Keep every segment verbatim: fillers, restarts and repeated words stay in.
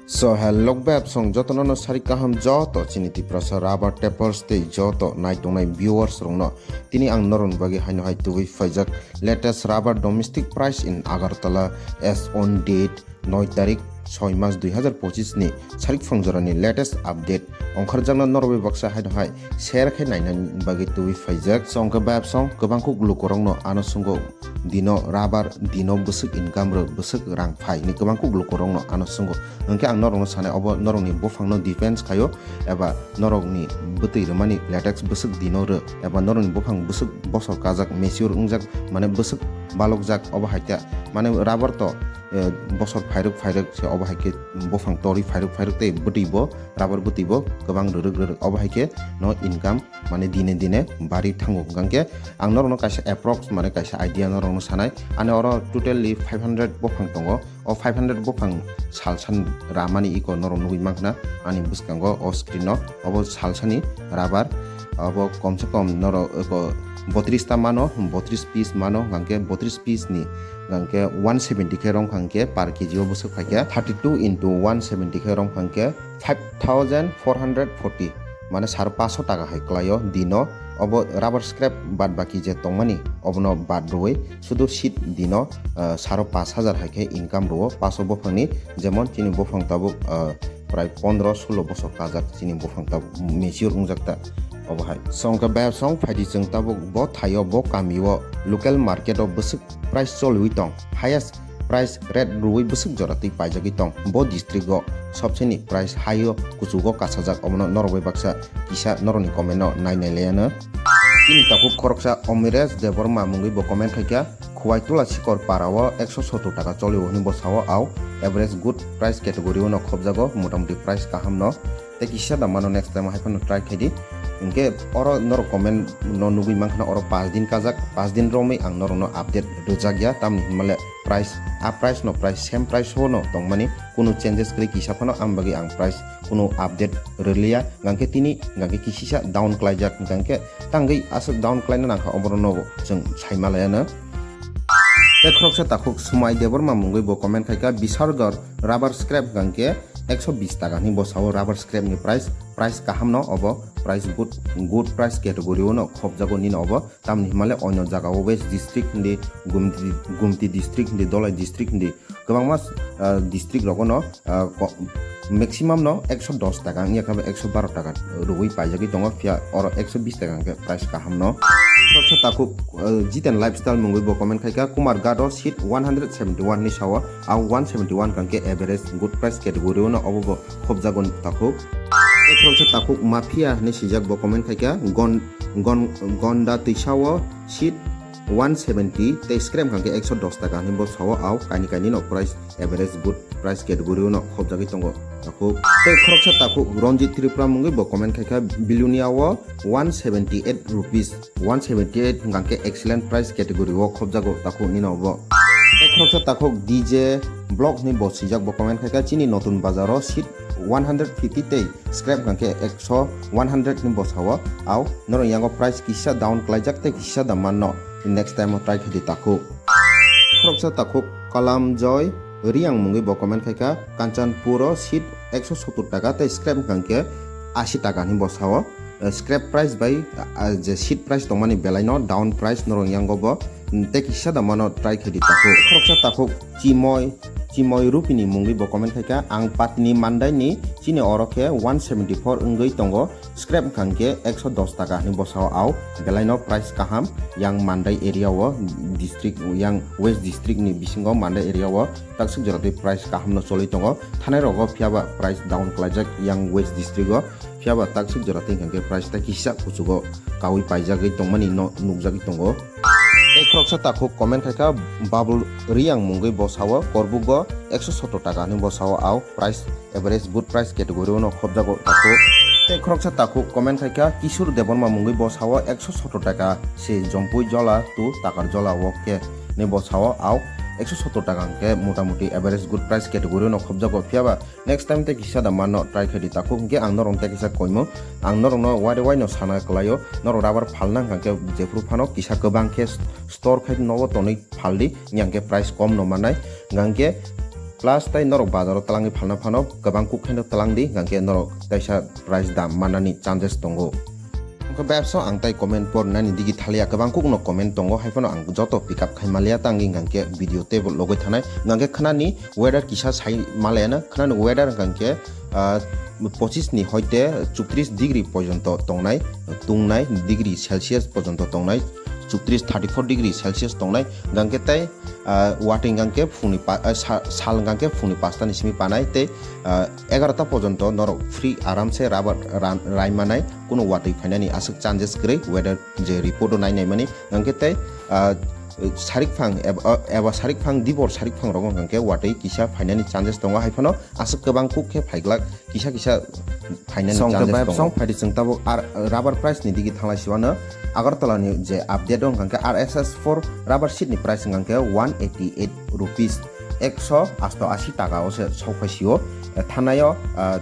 So hello bebsong jotono no sari kaham joto chini Tiprasa rubber tappers tei joto naitongnai viewers rokno tini ang norokni bagwi haino hai tubui phaijak latest rubber domestic price in Agartala as on date noi tarik soi mas dui hazar pochis ni sarik phang jorani latest update ongkharjakna norokbai baksa haino hai share khai nainani bagwi tubui phaijak. So hwnkhe bebsong kwbang kuk lukurokno ano swngo dino rubber dino bwswk income rw bwswk rang phai hinwi kwbang kuk lukurokno ano swngo. Hwnkhe ang norokno sanai obo norokni buphangno depends khaio eba norokni bwtwi rwmani latex bwswk dino rw eba norokni buphang bwswk bosor kajak mature wngjak mane bwswk balokjak obo hai khe mane rubber to eh, bosor phairwk phairwk se obo hai khe buphang torwi phairwk phairwk tei bwtwi bo rubber bwtwi bo kwbang rwrwk rwrwk obo hai khe no income mane dine dine bari thango hwnkhe ang norokno kaisa approx mane kaisa idea norokno sanai ani oro totally five hundred buphang tongo o five hundred buphang salsan ramani iko norok nugwi mankha ani bwskango o screen o obo salsani rubber obo komse kom norok iko botris ta mano botris piece mano hwnkhe botris piece ni hwnkhe one seventy khe rong hwnkhe per kg o bwswk phaikha thirty two into one seventy khe rong hwnkhe five thousand four hundred forty mane saro paso taka hai kwlaio dino obo rubber scrap bad baki je tongmani obono bad rwui sudu seat dino ah, saro pash hajar hai khe income rwo paso buphangni jemon chini buphang tabuk ah, prai pondro sulo bosor kajak chini buphang tabuk mature wngjak ta obo hai songkhe bebsong phaidi chwng tabuk bo thaio bo kamio local market o bwswk price choliwi tong highest price rate rwui bwswk jora twi paijagwi tong bo district o sobseni price high o kuchugo kasajak omono norok bai baksa kisa norokni comment no nai nai laiano. Chini takhuk khoroksa Omiresh Debbarma mungwi bo comment khaikha khwai tula sikor para o ekso sottor taka cholio hinwi bo sao au average good price category o no khobjago motamoti price kaham no. Tei kisa da mano next time hai phano try khai di. Hinkhe oro norok comment no nugwi mankha oro paanch din kajak, paanch din romwi ang norokno update rwjak ya, tamni hinmale price, a price no price, same price o no tongmani, kunu changes kwrwi kisa phano, ang bagwi ang price kunu update rwliya, hingkhe tini hingkhe kisisa down klaijak, hingkhe tangwi aswk down klaina nangkha, oborok no chwng saimalaiano. Tei khoroksa takhuk Sumai Debbarma mungwi bo comment khaikha, Bishargarh rubber scrap hingkhe ekso bis taka hinwi bo sao rubber scrap ni price, price kaham no obo, price good, good price category o no khobjago nini obo, tamni himale onyo jaga o West District hindi, Gumti, Gumti District hindi, Dholai District hindi, kwbangma ah, district rogo no ah, ko- maximum no ekso dos taka wngya khe ekso baro taka rwui paijagwi tongo, phiya oro ekso bis taka hwnkhe price kaham no. Khoroksa takhuk ah, Jiten Lifestyle mungwi bo comment khaikha, Kumar Gado seat one hundred seventy one ni sao, a one seventy one hwnkhe average good price category o no obo bo khobjago takhuk. Tei khoroksa takhuk Mafia hinwi swijak bo comment khaikha, Gon- Gon- Gonda twisao seat one seventy tei scrap hwnkhe ekso dos taka hinwi bo sao, au kaini kaini no price average good price category o no khobjagwi tongo takhuk. Tei khoroksa takhuk Ranjit Tripura mungwi bo comment khaikha, Bilonia o one seventy eight rupees, one seventy eight hwnkhe excellent price category o khobjago takhuk nino bo. Tei khoroksa takhuk D J Vlog hinwi bo swijak bo comment khaikha, chini Notun Bazar o seat one hundred fifty tei scrap hwnkhe ekso one hundred ni bosao, au norok yango price kisa down klaijak tei kisa da manno, next time o try khaidi takhuk. Khoroksa takhuk Kalam Joy Riang mungwi bo comment khaikha, Kanchanpur o seat ekso sottor taka tei scrap hwnkhe asi taka ni bosao. Eh, scrap price bai ah, je seat price tongmani belai no down price norok yango bo, mm, tei kisa da mano try khaidi takhuk. Khoroksa takhuk Chimoi, Chimoi Rupini mungwi bo comment khaikha, ang Patni Mandai ni chini oro khe one seventy four wngwi tongo, scrap wngkha hwnkhe ekso dos taka hinwi bosao, au belai no price kaham yang Mandai area o district yang West District ni bisingo Mandai area o takswk jora twi price kaham no choli tongo, thanai rogo phiyaba price down klaijak yang West District o. Phiya ba takswk jora tei hwnkhe price ta kisa kuchugo kaui paijagwi tongmani no nukjagwi tongo. Tei khoroksa takhuk comment khaikha, Babul Riang mungwi bo sao, Korbugo ekso sottor taka hinwi bo sao, au price average good price category o no khobjago takhuk. Tei khoroksa takhuk comment khaikha, Kishore Debbarma mungwi bo sao, ekso sottor taka se Jompui Jola to Takar Jola o khe hinwi bo sao, au ekso sottor taka hwnkhe motamoti average good price category o no khobjago. Phiya ba next time tei kisa da manno try khaidi takhuk, hwnkhe ang norok tei kisa koimung, ang norokno wari waino sana kwlaio, norok rubber phalna hwnkhe jephru phano kisa kwbang khe store khai nogo tonwi phaldi, hwnkhe price kom no mannai, hwnkhe Plus tei norok bazaro twlangwi phalna phano kwbang kuk khaino twlang di, hwnkhe norok taisa price dam mannani chances tongo. Hwnkhe bebsa ang tei comment pornani digi thalia, kwbang kukno comment tongo, haiphano ang joto pick up khai maliya, tangwi hwnkhe video teibo logwi thanai. Hwnkhe khnani weather kisa sai maliano, khnani weather hwnkhe, ah, pochis ni hoite chuktrish degree porjonto tongnai, tungnai degree Celsius porjonto tongnai, chuktrish, thirty four degree Celsius tongnai, hwnkhe tei ah, watwi hwnkha khe phungni pa-, ah, sa-, sal hwnkha khe phungni pasta ni simi panai tei, ah, egarota porjonto norok free aramse rabar ran-, raimanai, kuno watwi phainani aswk chances kwrwi weather je report o nainaimani hwnkhe tei, ah, sarikphang eba, eba sarikphang dibor sarikphang rogo hwnkha khe watwi kisa phainani chances tongo, haiphano aswk kwbang kuk khe phaiglak kisa kisa phainani chances tongo. Song phaidi chwng tabuk ar rubber price ni digi thanglai siwano Agartala ni je update o hwnkha khe R S S four rubber sheet ni price hwnkha khe one eighty eight rupees, ekso asto ashi taka o se sokphai sio. Thanaio, ah,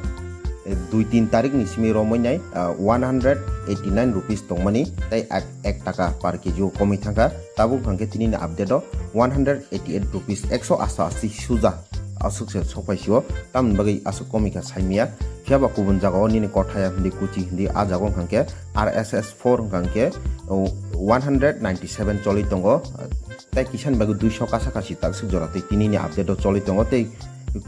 dui tin tarik ni simi romwi nai, ah, one hundred eighty nine rupees tongmani tei ek, ek taka per K G o komwi thangkha. Tabuk hwnkha khe tini ni update o one hundred eighty eight rupees, ekso asto ashi suja aswk se sokphai sio, tamni bagwi aswk komikha saimaya. Phiya ba kubun jagao nini kothaya hindi, kuchi hindi, ah jaga hwnkha khe R S S four hwnkha khe, oh, one hundred ninety seven choli tongo, tei kisani bagwi duiso kasa kasi takswk jora tei tini ni update o choli tongo tei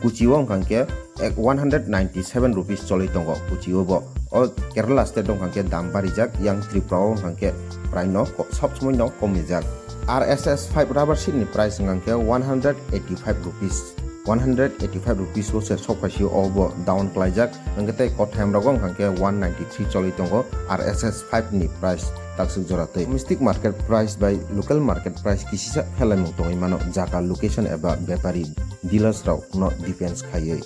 kuchi o hwnkha khe ek one hundred ninety seven rupees choli tongo kuchi o bo. O Kerala state o hwnkha khe dam barijak, yang Tripura o hwnkha khe prai no ko-, sob somoi no komijak. R S S five rubber sheet ni price hwnkha khe one hundred eighty five rupees. One hundred eighty five rupees o se sokphai sio, o bo down klaijak, hwnkhe tei kothayam rogo hwnkha khe one ninety three choli tongo R S S five ni price takswk jora tei. Domestic market price bai local market price kisisa phelaimung tongwi mano, jaga location eba bepari dealers rok no depends khaiwi.